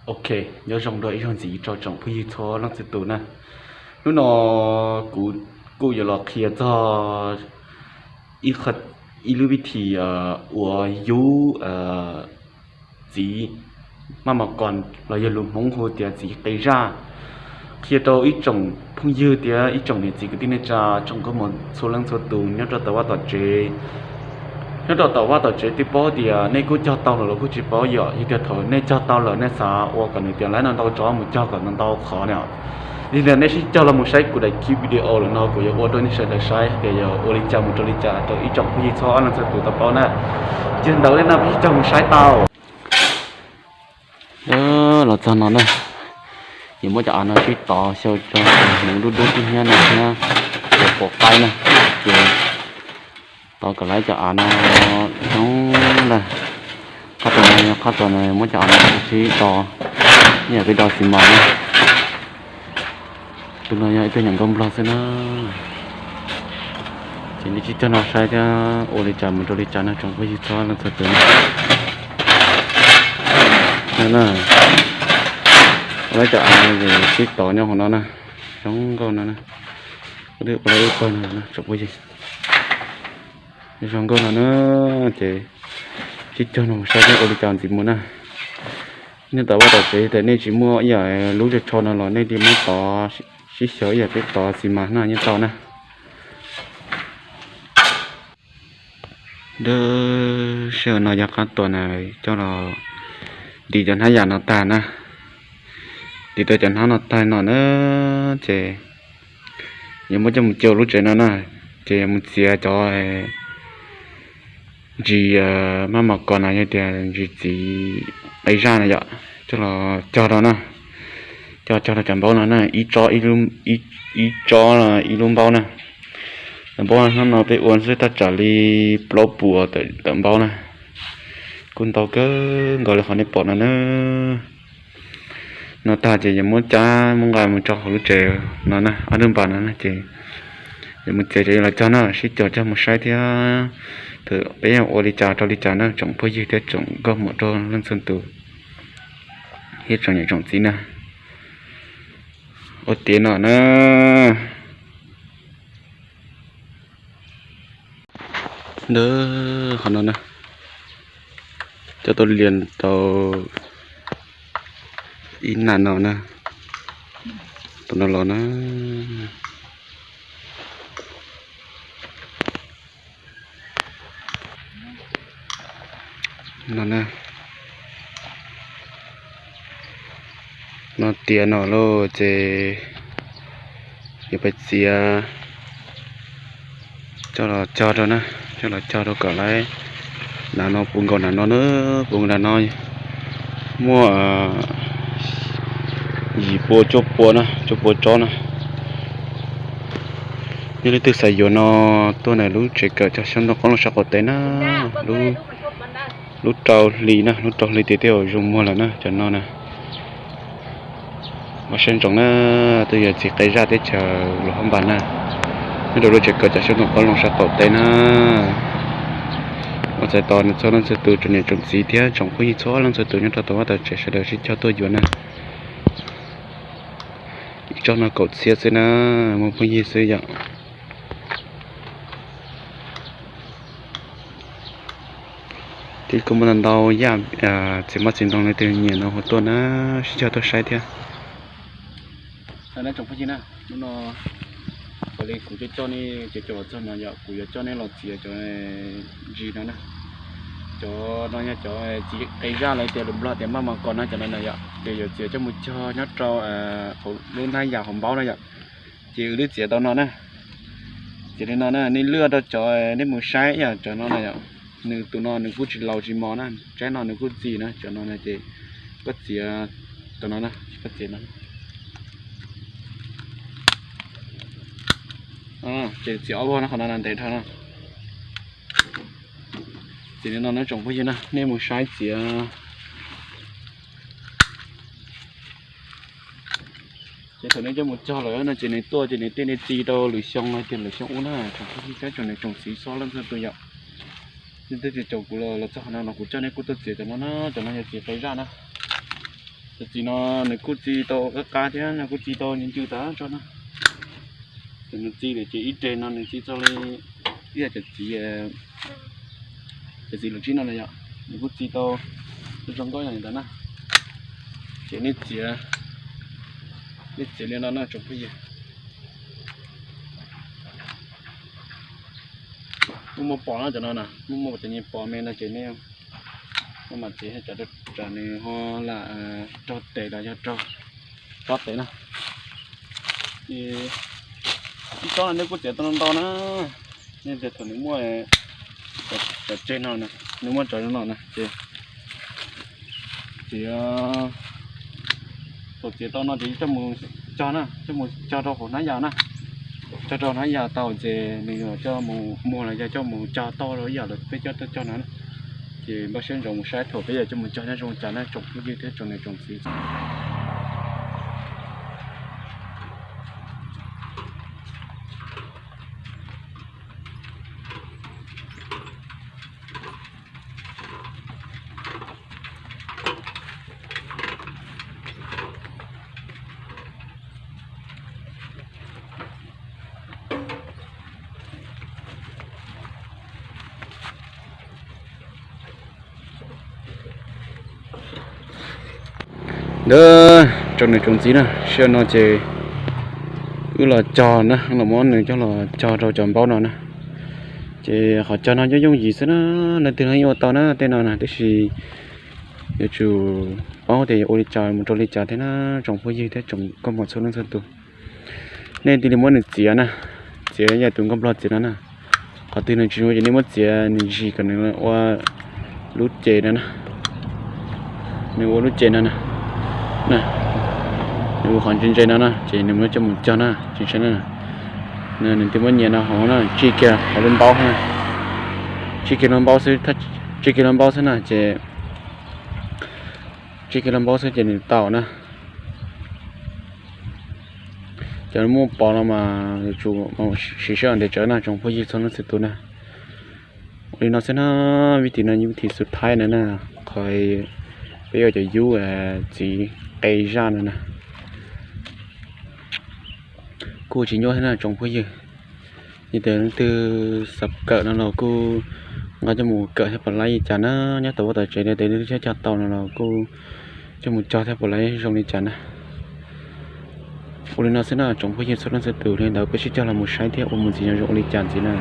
Ok, nyob zoo dua ib zaug ntxiv rau tsoom phooj ywg txhua leej txhua tus na. Hnub no kuv kuj yuav los qhia txog ib qho, ib lub vib thim uas yub txiv maj mos kos los yog lus Hmoob hu tias txiv qe zaj, qhia rau ib tsoom phooj ywg thiab ib tsoom niam txiv kwv tij neej tsa tsoom nkauj muam txhua leej txhua tus nyob rau tom vaj tom tsev. Nyob rau tom vaj tom tsev twb paub tias nej kuj cog tau lawm los kuj tsis paub yom, yog tias thaum nej cog tau lawm nej xav ua kom nws tias laiv no ntau tso mus cog kom ntau qhov na. Yog li nej sib cog los mus saib kuv daim clip video lawm no kuv yuav ua rau nej sawv daws saib tias yog ua li cas mus rau li cas rau ib tsoom phooj ywg txhua leej txhua tus tau paub na. Yog ntawd li no peb sib cog mus saib tau. Los txog no na, yuav muab cov av no sib tov xyaw rau hmoov dub dub tib hnyiab no thiab cov quav qaib na, ces tov kom lawv cov av no zoo ntag. Qhov tod no, qhov tod no muab cov av no sib tov ib yam peb do xis mas na. Tus no yog ib tug nyuam nkauj nplog xwb na. Ces nej sib cog no saib thiab ua li cas mus rau li cas no tsoom phooj ywg txhua leej txhua tus na. Lawv cov av no ces sib tov nyob hauv no na, zoo nkauj no na. Ua lawv ib pawg no tsoom phooj ywg, zoo nkauj no na. Ces sib cog no mus saib thiab ua li cas ntxiv mus na. Nyob tom vaj tom tsev tias nej tsis muaj ib yam lub tsho no los nej li muab tov sib xyaw ib yam peb tov xis mas no yeej tau na. Dawb sij hawm no yog qab tuas na, coj los ntim cov hnab yam no tag na. Ntim tau cov hnab no tag no na, ces yuav muab coj mus cog lub tsev no na, ces yuav mus txiav cov ntsis maj mos kos no yog tias ntsis txiv qe zaj na yom, coj los cog rau na, coj cog rau cov npaub no na, ib tsob ib lub npaub na. Cov npaub hnub no peb ua xwb thaj tsam li plaub puas tawm npaub na, kuj ntau kawg nkaus li qhov nej pom no na. No tag ces yuav muab cab muab nqa mus rau hauv lub tsev no na, ob lub npas no na, ces yuav mus txiav ces yuav los cog na, sib cog cog mus saib thiab. Peb yuav ua li cas rau li cas na tsoom phooj ywg thiab tsoom nkauj muam rau leej txhua tus thiab tsoom niam tsoom txiv na. Ua tiav no na. Ntawd qhov no na, coj tuaj lias tau ib nag no na, tau no los na. No na, no tiav no lauj ces yuav pais txiav coj los cog rau na, coj los cog rau kom lawv, nag no puv nkaus nag no na, puv nkaus nag no muaj yim pua cuaj pua na, cuaj pua tsob na. Yog leej twg xav yuav no tuaj ntawm lub tsev kawm cog xyoob ntoo qoob loo sab qaum teb na, lub rau hli na, lub rau hli tias tej zaum zoo muag lawm na cov no na. Ua siab ntsoov na, twb yog txiv qe zaj teb chaws Luas Hab Npas na, nyob rau lub tsev kawm cog xyoob ntoo qoob loo sab qaum teb na. Ua txais tos nws txhua leej txhua tus tsoom niam tsoom txiv thiab tsoom phooj ywg txhua leej txhua tus nyob rau tom vaj tom tsev sawv daws sib cog tuaj yuav na. Ib tsob no kaum txhiab xwb na, muaj phooj ywg xwb yom. Twb kuj muaj ntau ntau yam txiv hmab txiv ntoo leej twg nyiam no hu tuaj na, sib cog tuaj saib thiab. Tsoom phooj ywg na, hnub no ua li kuv coj coj nej cov cov los txog no yom, kuv yuav coj nej los txiav cov ntsis no na. Cov no yog cov txiv qe zaj los tias lus Nplog tias maj mos kos no cov no na yom, ces yuav txiav coj mus cog nyob rau hauv lub hnab yam hauv npaub na yom. Ces wb twb txiav tau no na. Txiav li no na, nej lwaj rau cov nej mus saib yom, cov no na yom. Nws tus no nws kuj tsis laus tsis mos na, tsaib no nws kuj txi na, cov no na ces koj txiav cov no na, koj txiav no. Ces txiav ob vog no, qhov no ntev dhau no. Txiav li no na tsoom phooj ywg na, nej mus saib txiav. Ces thaum nej coj mus cog lawm no ces nws tuaj ces nws thiaj li txi rau lwm xyoo no tias lwm xyoo ub na, tsoom phooj ywg thiab tsoom niam tsoom txiv txhua leej txhua tus yom. Nej twb tsis caum kuv los txog qhov no los kuv coj nej kuj tuaj txiav cov no na, cov no yog txiv qe zaj na. Cov txiv no nws kuj txi tau qab qab thiab, nws kuj txi tau ncw ncw tas tso na. Ces nws txi lawm ces ib reg no nws txi txog li ib yam cov txiv, cov txiv lus tsib no na yom, nws kuj txi tau zoo nkauj yam li ntawd na. Ces nej txiav, nej txiav li no na tsoom phooj ywg. Muaj muaj pos na cov no na, muaj muaj cov nyias pos me no ces nej muaj mas txiav cov tsam nws ho lam raug tes los yog raug tsob tes na. Ces ib tsob no nej kuj txiav tau ntau na, nej tias thaum nws muaj cov tseg no, nws muaj cov no na ces txiav, thaum txiav tau no ces coj mus cog na, coj mus cog rau hauv hnab yas na, cog rau hnab yas tau ces nws yuav coj mus muag los yog coj mus cog toj rau ib yam li peb coj tau cog no na. Ces npaj siab ntsoov mus saib thaum peb yuav coj mus cog nyob zoo cas na tsoom phooj ywg thiab tsoom niam tsoom txiv. Ntawd tsoom niam tsoom txiv na, sij hawm no ces wb los cog na, los muab nws coj los cog rau cov npaub no na. Ces qhov cog no yooj yooj yim xwb na, leej twg los yeej ua tau na tej no na, tab sis yuav tsum paub tias yuav ua li cas mus rau li cas thiab na, tsoom phooj ywg thiab tsoom koj mos txhua leej txhua tus. Nej cia li muab nws txiav na, txiav yam tus nkauj nplog txiav no na. Qhov twg nws tsis zoo ces nej muab txiav nws zis kom nws ua lub ces no na. Nws ua lub ces no na. Nws ua qhov ntse ntse no na ces nws muab coj mus cog na, tsis ntshai na. Nws twb muab nyias no hauv na, tsij kiag hauv lub npaub na. Tsij kiag lub npaub xwb, tsij kiag lub npaub xwb na ces, tsij kiag lub npaub xwb ces nws tau na. Cov muaj pos no mas yuav tsum siv sij hawm ntev tsawv na tsoom phooj ywg txhua leej txhua tus na. Ua li no xwb na, vib thim no yog vib thim xub thaib na na, qhov peb ua cov yub txiv qe zaj no na. Kuj tsis nyuaj thiab na tsoom phooj ywg. Yog tias leej twg xav kawm no los kuj nqa coj mus kawm thiab pom lab li cas na, nyob tau vaj tau tsev li tias leej twg cog tau no los kuj coj mus cog thiab pom lab zoo li cas na. Ua li no xwb na tsoom phooj ywg txhua leej txhua tus, li ntawd peb sib cog los mus saib thiab ua mus ntxiv no zoo ua li cas ntxiv na.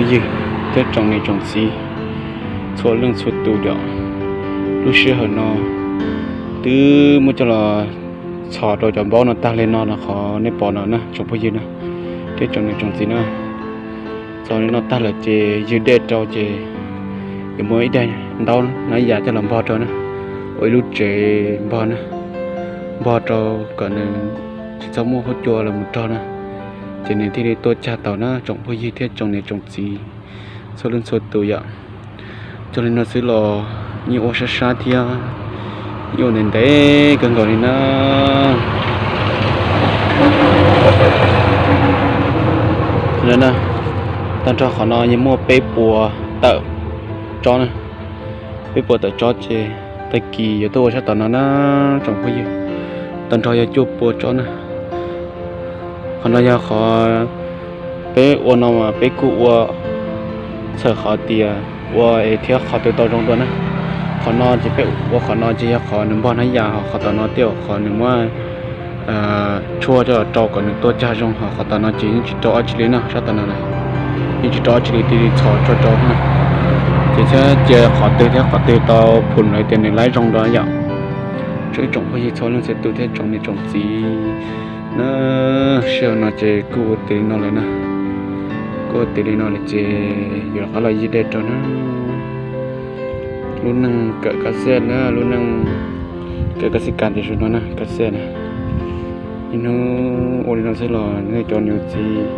Ywg thiab tsoom niam tsoom txiv txhua leej txhua tus yom, lub sij hawm no twb muab coj los txhos rau cov npaub no tag li no los qhov nej pom no na tsoom phooj ywg na, thiab tsoom niam tsoom txiv na. Txhos li no tag lawm ces ywg dej rau ces yuav muab ib daim ntaub hnab yas coj los npog rau na, ua ib lub tsev npog na, npog rau kom nws tsis txhob muaj huab cua los mus rog na, ces nws thiaj li tuaj cag tau na tsoom phooj ywg thiab tsoom niam tsoom txiv txhua leej txhua tus yom. Txog li no xwb los yeej ua sab sab thiab yeej ua ntev ntev kawg nkaus li na. Tag nrho qhov no yeej muaj peb puas tawm tsob na, peb puas tawm tsob ces tag kis yuav tuaj ua sab tom no na tsoom phooj ywg, tag nrho yog cuaj pua tsob na. Qhov no yog qhov peb ua no mas peb kuj ua txhawm qhov tias ua es thiab qhov twg tau zoo dua na. Qhov no ces peb ua qhov no ces yog qhov nws npog hnab yas, qhov tom no tej zaum qhov nws muab tshuaj coj los rau kom nws tuaj cag zoo, ho qhov tom no ces yeej tsis rau dab tsi li na, sab tom no na yeej tsis rau dab tsi li, cia li txhos tso rau na. Ces thiab cia qhov twg thiab qhov twg tau phum lawm tias nws laib zoo dua yom. Tsoom ib tsoom phooj ywg txhua leej txhua tus thiab tsoom niam tsoom txiv na, sij hawm no ces kuj ua tiav li no lawm na, kuj ua tiav li no lawm ces yuav rov qab los yig dej rau na. Lub neej kawm kab xej na, lub neej kawm kab xej kas tias zoo no na, kab xej na. Ib hnub ua li no xwb los nej cov niam txiv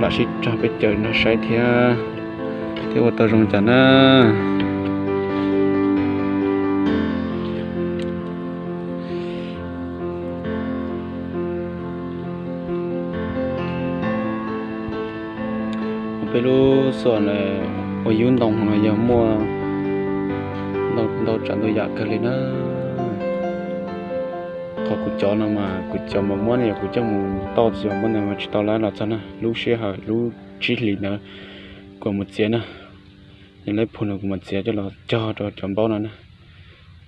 lam sib raug peb caug no saib thiab, thiab ua tau zoo cas na. Peb lub xom na, ua yub ntoo no yog muaj ntau tsav ntau yam kawg li na. Qhov kuv cov no mas kuv cov mas muab ne, kuv coj mus tauj txiv muab ntawd mas tsis tau lab los txog na, lub sij hawm lub tsib hlis ntawd kuv mus txiav na. Yog lawv phum no kuv mus txiav coj los cog rau cov npaub no na.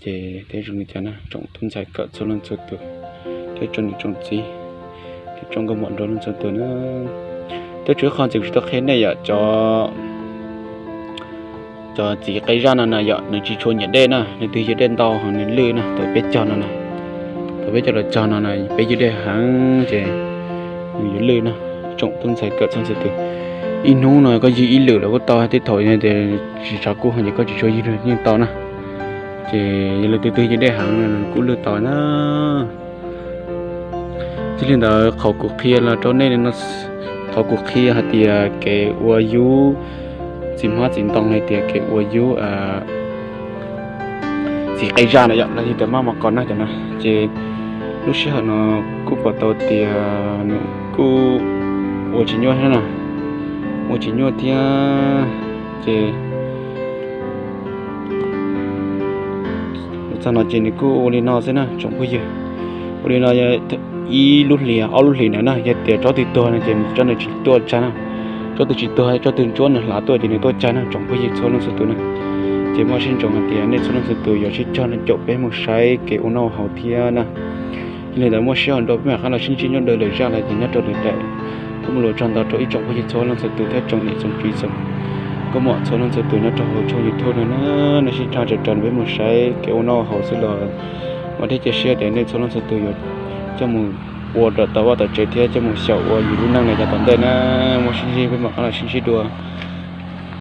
Ces thiab zoo li cas na tsoom tub ntxhais kawm txhua leej txhua tus, thiab tsoom niam tsoom txiv, thiab tsoom nkauj muam nraug leej txhua tus na. Thiab tsuas ib qho ntxiv kuv tsis tau qhia nej yom, cov cov txiv qe zaj no na yom, nws tsis tshua nyiam dej na, nws twb ywg dej ntau ho nws lwj na, thaum peb cog no na, thaum peb coj los cog no na peb ywg dej heev ces nws yuav lwj na. Tsoom tub ntxhais kawm txhua leej txhua tus, ib hnub no koj ywg ib lwm los kuj tau, tej thaum tias tsis tshav kub heev ces koj tsis tshua ywg los yeej tau na. Ces yog leej twg twg ywg dej heev no nws kuj lwj tau na. Txij li ntawd qhov kuv qhia los rau nej, qhov kuv qhia hais tias kev ua yub txiv hmab txiv ntoo, hais tias kev ua yub txiv qe zaj na yom, los yog tias maj mos kos na cov na, ces lub sij hawm no kuj pom tau tias nws kuj ua tsis nyuaj thiab na, ua tsis nyuaj thiab. Ces txog no ces nws kuj ua li no xwb na tsoom phooj ywg. Ua li no ib lub hlis ob lub hlis ntawd na, yog tias tsob twg tuag no ces tsob ntawd tsis tuaj tsag na, tsob twg tsis tuag, tsob twg ntsuab nws hlav tuaj ces nws tuaj tsag na tsoom phooj ywg txhua leej txhua tus na. Ces muaj sib ntsoov hais tias nej txhua leej txhua tus yuav sib cog no caum peb mus saib kev ua noj haus thiab na. Yog li ntawd muaj sij hawm nrau peb mam qab los sib ntsib nyob rau lwm zaj los ces nyob rau lwm daim. Kuj muaj lus tsaug ntau rau ib tsoom phooj ywg txhua leej txhua tus thiab tsoom niam tsoom txiv txhua nkauj muam txhua leej txhua tus nyob rau hauv tshooj YouTube no na. Nej sib tham tsawg rau peb mus saib kev ua noj haus xwb los vam thiab cia siab tias nej txhua leej txhua tus yuav coj mus ua rau tau vaj tau tsev thiab coj mus xyaum ua yus lub neej no yav tom ntej na. Muaj sib ntsib peb mam qab los sib ntsib dua.